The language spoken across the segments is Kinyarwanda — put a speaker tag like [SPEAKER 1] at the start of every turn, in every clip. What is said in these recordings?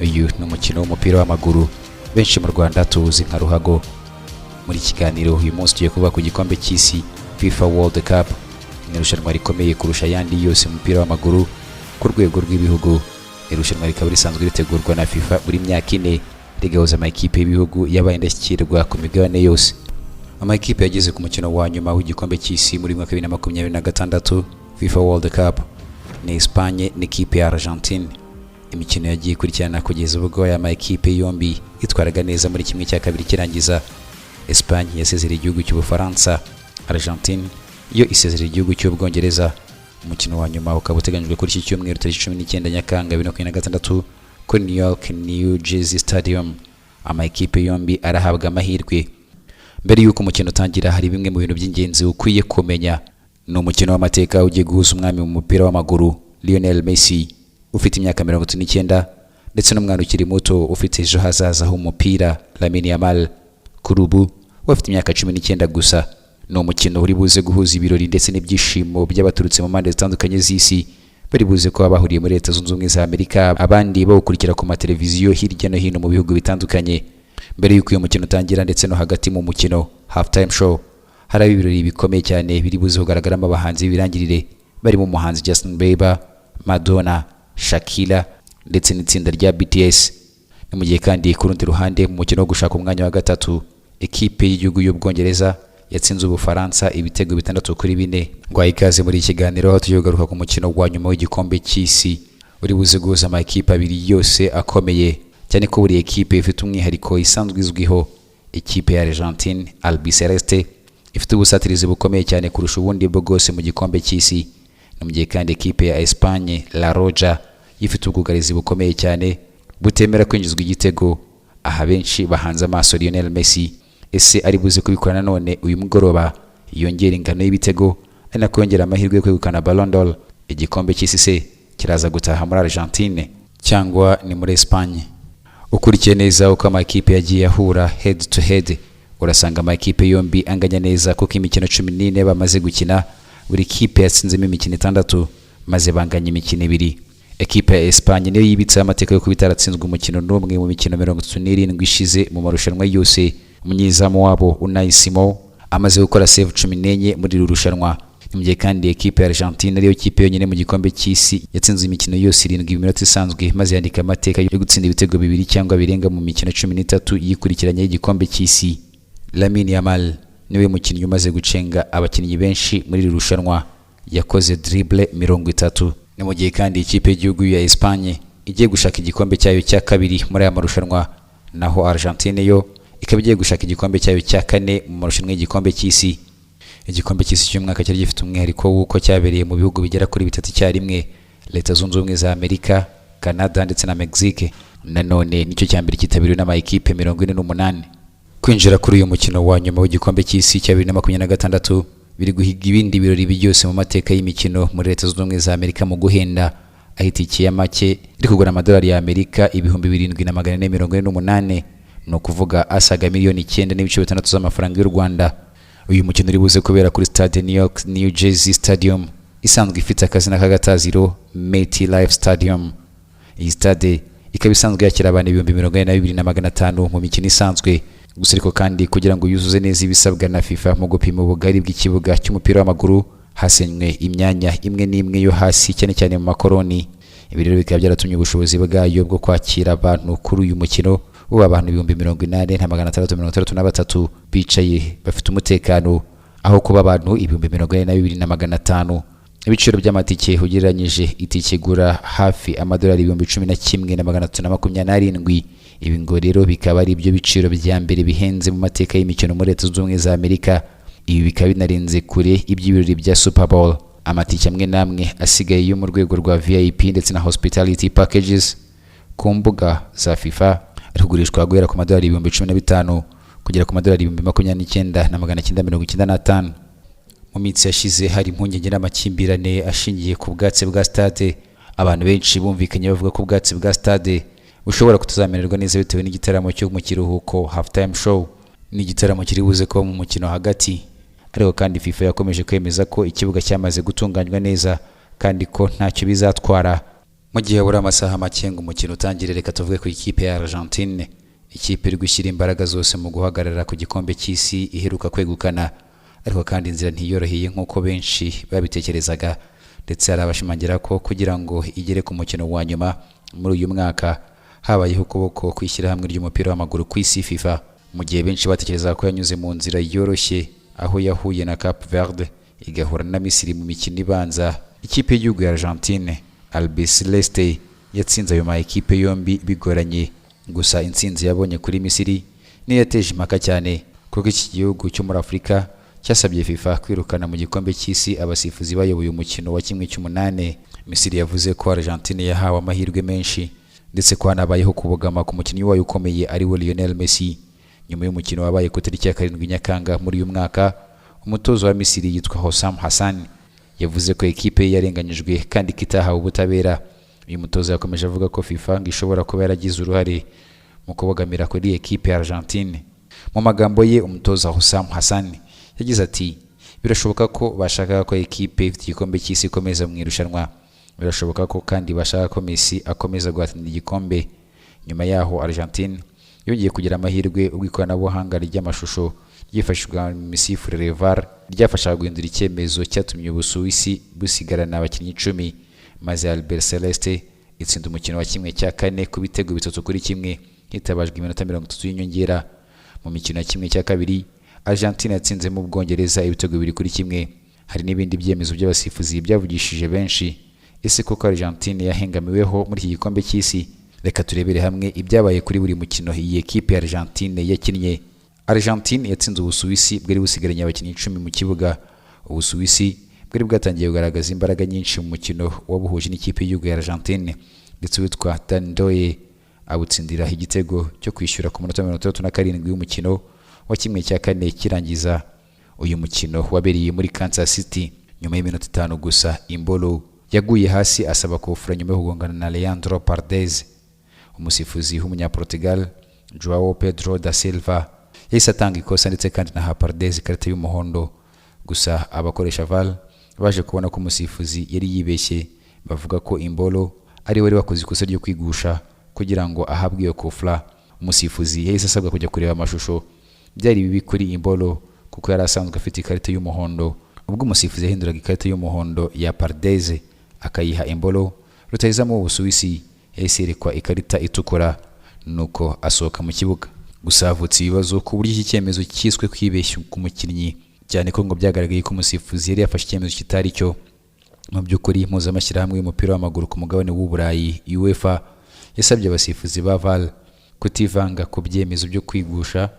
[SPEAKER 1] Uyu ni umukino w'umupira w'amaguru benshi mu Rwanda tuwuzi nka ruhago. Muri iki kiganiro uyu munsi tugiye kuvuga ku gikombe cy'isi, FIFA World Cup. Ni irushanwa rikomeye kurusha ayandi yose mu mupira w'amaguru ku rwego rw'ibihugu. Irushanwa rikaba risanzwe ritegurwa na FIFA buri myaka 4, rigahuza amakipe y'ibihugu yabaye indashyikirwa ku migabane yose. Amakipe yageze ku mukino wa nyuma w'igikombe cy'isi muri mwaka 2026 FIFA World Cup ni Espagne n'ikipe ya Argentine. Imikino yagiye ikurikirana kugeza ubwo aya makipe yombi yitwaraga neza muri 1/2 kirangiza. Espagne yasezereye igihugu cy'Ubufaransa, Argentine yo isezerera igihugu cy'Ubwongereza. Umukino wa nyuma ukaba uteganyijwe kuri iki cyumweru tariki 19 Nyakanga 2026 kuri New York New Jersey Stadium. Amakipe yombi arahabwa amahirwe. Mbere y'uko umukino utangira, hari bimwe mu bintu by'ingenzi ukwiye kumenya. Ni umukino w'amateka ugiye guhuza umwami mu mupira w'amaguru Lionel Messi ufite imyaka 39 ndetse n'umwana ukiri muto ufite ejo hazaza h'umupira Lamine Yamal, kuri ubu we afite imyaka 19 gusa. Ni umukino uri buze guhuza ibirori ndetse n'ibyishimo by'abaturutse mu mpande zitandukanye z'isi, bari buze kuba bahuriye muri Leta Zunze Ubumwe za Amerika, abandi bawukurikira ku mateleviziyo hirya no hino mu bihugu bitandukanye. Mbere y'uko uyu mukino utangira ndetse no hagati mu mukino, half time show, hari ibirori bikomeye cyane biri buze kugaragaramo abahanzi b'ibirangirire barimo umuhanzi Justin Bieber, Madonna, Shakira ndetse n'itsinda rya BTS. Ni mu gihe kandi ku rundi ruhande, mu mukino wo gushaka umwanya wa gatatu, ekipe y'igihugu y'Ubwongereza yatsinze Ubufaransa ibitego 6-4. Ngo ikaze muri iki kiganiro aho tugiye kugaruka ku mukino wa nyuma w'igikombe cy'isi uri buze guhuza amakipe abiri yose akomeye, cyane ko buri ekipe ifite umwihariko isanzwe izwiho. Ikipe ya Argentine Albiceleste ifite ubusatirizi bukomeye cyane kurusha ubundi bwose mu gikombe cy'isi. Ni mu gihe kandi ekipe ya Espagne La Roja ifite ubwugarizi bukomeye cyane butemera kwinjizwa igitego. Aha benshi bahanze amaso Lionel Messi. Ese ari buze kubikora nanone uyu mugoroba, yongera ingano y'ibitego ari nako yongera amahirwe yo kwegukana Ballon d'Or? Igikombe cy'isi se kiraza gutaha muri Argentine cyangwa ni muri Espagne? Ukurikiye neza uko amakipe yagiye ahura head to head, urasanga amakipe yombi anganya neza, kuko imikino 14 bamaze gukina, buri kipe yatsinzemo imikino itandatu maze banganya imikino ibiri. Ekipe ya Espagne niyo yibitseho amateka yo kuba itaratsinzwe umukino n'umwe mu mikino 37 ishize mu marushanwa yose. Umunyezamu wabo Unai Simon amaze gukora save 14 muri iri rushanwa. Ni mu gihe kandi ekipe ya Argentine ariyo kipe yonyine mu gikombe cy'isi yatsinze imikino yose irindwi mu minota isanzwe, maze yandika amateka yo gutsinda ibitego bibiri cyangwa birenga mu mikino 13 yikurikiranye y'igikombe cy'isi. Lamine Yamal niwe mukinnyi umaze gucenga abakinnyi benshi muri iri rushanwa, yakoze dribble 30. Ni mu gihe kandi ikipe y'igihugu ya Espagne igiye gushaka igikombe cyayo cya kabiri muri aya marushanwa, naho Argentine yo ikaba igiye gushaka igikombe cyayo cya kane mu marushanwa y'igikombe cy'isi. Igikombe cy'isi cy'umwaka cyari gifite umwihariko w'uko cyabereye mu bihugu bigera kuri bitatu icyarimwe: Leta Zunze Ubumwe za Amerika, Canada ndetse na Mexique. Nanone nicyo cya mbere cyitabiriwe n'amakipe 48. Kwinjira kuri uyu mukino wa nyuma w'igikombe cy'isi cya 2026 biri guhiga ibindi birori byose mu mateka y'imikino muri Leta Zunze Ubumwe za Amerika mu guhenda, aho itike ya make iri kugura amadolari y'Amerika 7448, ni ukuvuga asaga miliyoni 9.6 z'amafaranga y'u Rwanda. Uyu mukino uri buze kubera kuri stade New York New Jersey Stadium, isanzwe ifite akazina k'agataziro MetLife Stadium. Iyi stade ikaba isanzwe yakira abantu 42,500 mu mikino isanzwe gusa. Ariko kandi kugira ngo yuzuze neza ibisabwa na FIFA mu gupima ubugari bw'ikibuga cy'umupira w'amaguru, hasenywe imyanya imwe n'imwe yo hasi, cyane cyane mu makoroni. Ibi rero bikaba byaratumye ubushobozi bwayo bwo kwakira abantu kuri uyu mukino buba abantu 80,663 bicaye bafite umutekano, aho kuba abantu 42,500. Ibiciro by'amatike ugereranyije, itike igura hafi amadolari 11,327. Ibi ngo rero bikaba ari byo biciro bya mbere bihenze mu mateka y'imikino muri Leta Zunze Ubumwe za Amerika. Ibi bikaba binarenze kure iby'ibirori bya Super Bowl. Amatike amwe n'amwe asigaye yo mu rwego rwa VIP ndetse na hospitality packages ku mbuga za FIFA ari kugurishwa guhera ku madolari 15,000 kugera ku madolari 29,995. Mu minsi yashize hari impungenge n'amakimbirane ashingiye ku bwatsi bwa stade. Abantu benshi bumvikanye bavuga ko ubwatsi bwa stade bushobora kutazamererwa neza bitewe n'igitaramo cyo mu kiruhuko, half time show, ni igitaramo kiri buze kuba mu mukino hagati. Ariko kandi FIFA yakomeje kwemeza ko ikibuga cyamaze gutunganywa neza kandi ko ntacyo bizatwara. Mu gihe habura amasaha make ngo umukino utangire, reka tuvuge ku ikipe ya Argentine, ikipe iri gushyira imbaraga zose mu guhagarara ku gikombe cy'isi iheruka kwegukana. Ariko kandi inzira ntiyoroheye nk'uko benshi babitekerezaga, ndetse hari abashimangira ko kugira ngo igere ku mukino wa nyuma muri uyu mwaka habayeho ukuboko kw'ishyirahamwe ry'umupira w'amaguru ku isi, FIFA. Mu gihe benshi batekerezaga ko yanyuze mu nzira yoroshye, aho yahuye na Cape Verde, igahura na Misiri mu mikino ibanza, ikipe y'igihugu ya Argentine, Albiceleste, yatsinze ayo ma ekipe yombi bigoranye. Gusa intsinzi yabonye kuri Misiri niyo yateje impaka cyane, kuko iki gihugu cyo muri Afurika cyasabye FIFA kwirukana mu gikombe cy'isi abasifuzi bayoboye umukino wa 1/8. Misiri yavuze ko Argentine yahawe amahirwe menshi, ndetse ko hanabayeho kubogama ku mukinnyi wayo ukomeye, ari we Lionel Messi. Nyuma y'umukino wabaye ku tariki ya 7 Nyakanga muri uyu mwaka, umutoza wa Misiri yitwa Hossam Hassan yavuze ko ekipe ye yarenganyijwe kandi ko itahawe ubutabera. Uyu mutoza yakomeje avuga ko FIFA ngo ishobora kuba yaragize uruhare mu kubogamira kuri ekipe ya Argentine. Mu magambo ye, umutoza Hossam Hassan yagize ati: "Birashoboka ko bashakaga ko ekipe ifite igikombe cy'isi ikomeza mu irushanwa. Birashoboka ko kandi bashaka ko Messi akomeza guhatanira igikombe." Nyuma yaho, Argentine yongeye kugira amahirwe ubwo ikoranabuhanga ry'amashusho ryifashishwa mu misifurire, VAR, ryafashaga guhindura icyemezo cyatumye Ubusuwisi busigarana abakinnyi 10, maze Albiceleste itsinda umukino wa 1/4 ku bitego 3-1, hitabajwe iminota 30 y'inyongera. Mu mikino ya 1/2, Argentine yatsinzemo Ubwongereza ibitego 2-1. Hari n'ibindi byemezo by'abasifuzi byavugishije benshi. Ese koko Argentine yahengamiweho muri iki gikombe cy'isi? Reka turebere hamwe ibyabaye kuri buri mukino iyi ekipe ya Argentine yakinnye. Argentine yatsinze Ubusuwisi bwari busigaranye abakinnyi 10 mu kibuga. Ubusuwisi bwari bwatangiye kugaragaza imbaraga nyinshi mu mukino wabuhuje n'ikipe y'igihugu ya Argentine, ndetse uwitwa Dan Ndoye awutsindira igitego cyo kwishyura ku munota 67 w'umukino wa 1/4 kirangiza. Uyu mukino wabereye muri Kansas City. Nyuma y'iminota 5 gusa, Embolo yaguye hasi asaba kufura nyuma yo kugongana na Leandro Paredes. Umusifuzi w'umunyaportugal Joao Pedro da Silva yahise atanga ikosa, ndetse kandi na Paredes ikarita y'umuhondo. Gusa abakoresha VAR baje kubona ko umusifuzi yari yibeshye, bavuga ko Embolo ari wari wakoze ikosa ryo kwigusha kugira ngo ahabwe iyo kufura. Umusifuzi yahise asabwa kujya kureba amashusho. Byari bibi kuri Embolo kuko yari asanzwe afite ikarita y'umuhondo. Ubwo umusifuzi yahinduraga ikarita y'umuhondo ya Paredes akayiha Embolo, rutahizamu w'Ubusuwisi yahise yerekwa ikarita itukura, nuko asohoka mu kibuga. Gusa havutse ibibazo ku buryo iki cyemezo cyiswe kwibeshya ku mukinnyi, cyane ko ngo byagaragaye ko umusifuzi yari yafashe icyemezo kitari cyo. Mu by'ukuri, impuzamashyirahamwe y'umupira w'amaguru ku mugabane w'Uburayi, UEFA, yasabye abasifuzi ba VAR kutivanga ku byemezo byo kwigusha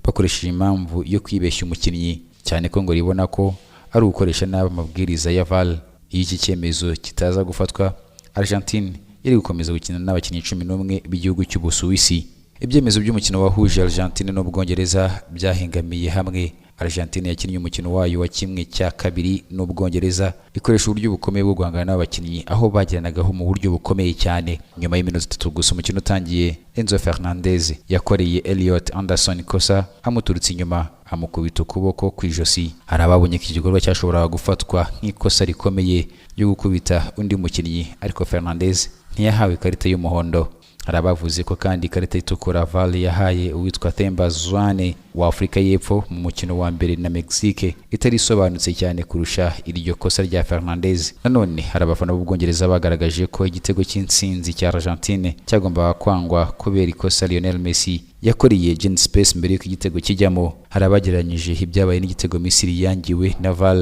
[SPEAKER 1] bakoresheje impamvu yo kwibeshya umukinnyi, cyane ko ngo ribona ko ari ugukoresha nabi amabwiriza ya VAR. Iyo iki cyemezo kitaza gufatwa, Argentine yari gukomeza gukina n'abakinnyi 11 b'igihugu cy'Ubusuwisi. Ibyemezo by'umukino wahuje Argentine n'Ubwongereza byahengamiye hamwe. Argentine yakinnye umukino wayo wa 1/2 n'Ubwongereza ikoresha uburyo bukomeye bwo guhangana n'abakinnyi, aho bageranagaho mu buryo bukomeye cyane. Nyuma y'iminota 3 gusa umukino utangiye, Enzo Fernandez yakoreye Elliot Anderson ikosa, amuturutse inyuma amukubita ukuboko ku ijosi. Hari ababonye ko iki gikorwa cyashoboraga gufatwa nk'ikosa rikomeye ryo gukubita undi mukinnyi, ariko Fernandez ntiyahawe ikarita y'umuhondo. Hari abavuze ko kandi ikarita itukura VAR yahaye uwitwa Themba Zwane wa Afurika y'Epfo mu mukino wa mbere na Mexique itari isobanutse cyane kurusha iryo kosa rya Fernandez. Nanone hari abafana b'Ubwongereza bagaragaje ko igitego cy'intsinzi cya Argentine cyagombaga kwangwa kubera ikosa Lionel Messi yakoreye Djed Spence mbere y'uko igitego kijyamo. Hari abagereranyije ibyabaye n'igitego Misiri yangiwe na VAR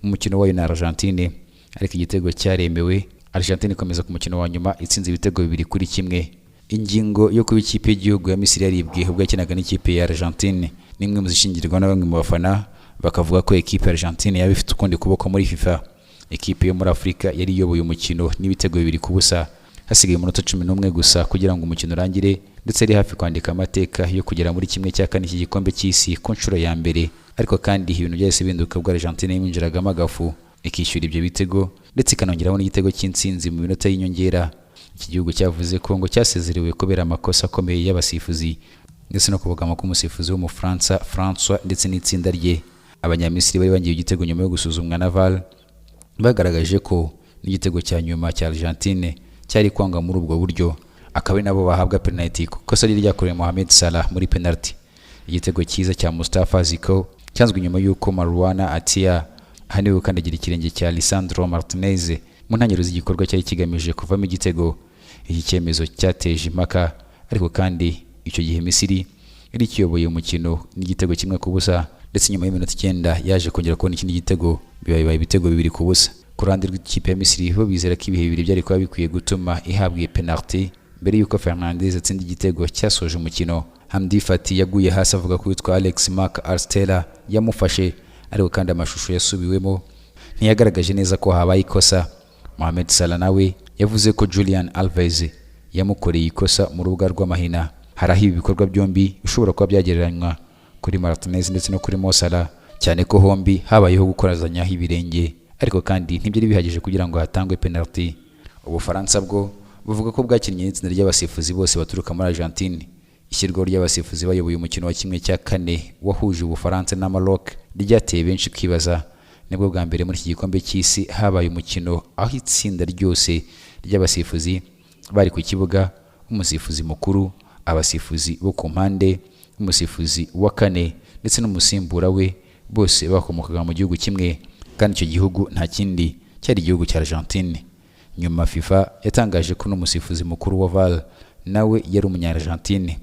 [SPEAKER 1] mu mukino wayo na Argentine, ariko igitego cyaremewe, Argentine ikomeza ku mukino wa nyuma itsinze ibitego 2-1. Ingingo yo kuba ikipe y'igihugu ya Misiri yaribwe ubwo yakinaga n'ikipe ya Argentine ni imwe mu zishingirwa na bamwe mu bafana, bakavuga ko ekipe ya Argentine yaba ifite ukundi kuboko muri FIFA. Ekipe yo muri Afurika yari iyoboye umukino n'ibitego 2-0, hasigaye umunota 11 gusa kugira ngo umukino urangire, ndetse yari hafi kwandika amateka yo kugera muri 1/4 cy'igikombe cy'isi ku nshuro ya mbere. Ariko kandi ibintu byahise bihinduka ubwo Argentine yinjiragamo agafu, ikishyura ibyo bitego, ndetse ikanongeraho n'igitego cy'intsinzi mu minota y'inyongera. Iki gihugu cyavuze ko ngo cyasezerewe kubera amakosa akomeye y'abasifuzi, ndetse no kubogama k'umusifuzi w'Umufaransa François ndetse n'itsinda rye. Abanyamisiri bari bangiye igitego nyuma yo gusuzumwa na VAR bagaragaje ko n'igitego cya nyuma cya Argentine cyagombaga kwemezwa. cyari kwanga muri ubwo buryo, akaba ari nabo bahabwa penalty ku ikosa ryari ryakorewe Mohamed Salah muri penalty. Igitego cyiza cya Mustafa Ziko cyanzwe nyuma y'uko Marwan Attia ahaniwe gukandagira ikirenge cya Lisandro Martinez mu ntangiriro z'igikorwa cyari kigamije kuvamo igitego. Iki cyemezo cyateje impaka, ariko kandi icyo gihe Misiri yari ikiyoboye umukino n'igitego 1-0, ndetse nyuma y'iminota 9 yaje kongera kubona ikindi gitego, bibaye ibitego 2-0. Ku ruhande rw'ikipe ya Misiri, bo bizera ko ibihe bibiri byari kuba bikwiye gutuma ihabwa iyi penalty mbere y'uko Fernandez atsinda igitego cyasoje umukino. Hamdi Fati yaguye hasi avuga ko witwa Alex Mac Alistera yamufashe, ariko kandi amashusho yasubiwemo ntiyagaragaje neza ko habaye ikosa. Mohamed Salah nawe yavuze ko Julian Alvarez yamukoreye ikosa mu rubuga rw'amahina. Hari aho ibi bikorwa byombi bishobora kuba byagereranywa kuri Martinez ndetse no kuri Mo Salah, cyane ko hombi habayeho gukorazanyaho ibirenge, ariko kandi ntibyari bihagije kugira ngo hatangwe penalty. Ubufaransa bwo buvuga ko bwakinnye n'itsinda ry'abasifuzi bose baturuka muri Argentine. Ishyirwaho ry'abasifuzi bayoboye umukino wa 1/4 wahuje Ubufaransa na Maroc ryateye benshi kwibaza. Nibwo bwa mbere muri iki gikombe cy'isi habaye umukino aho itsinda ryose ry'abasifuzi bari ku kibuga: umusifuzi mukuru, abasifuzi bo ku mpande, umusifuzi wa kane ndetse n'umusimbura we, bose bakomokaga mu gihugu kimwe, kandi icyo gihugu nta kindi cyari igihugu cya Argentine. Nyuma FIFA yatangaje ko n'umusifuzi mukuru wa VAR nawe yari umunya Argentine.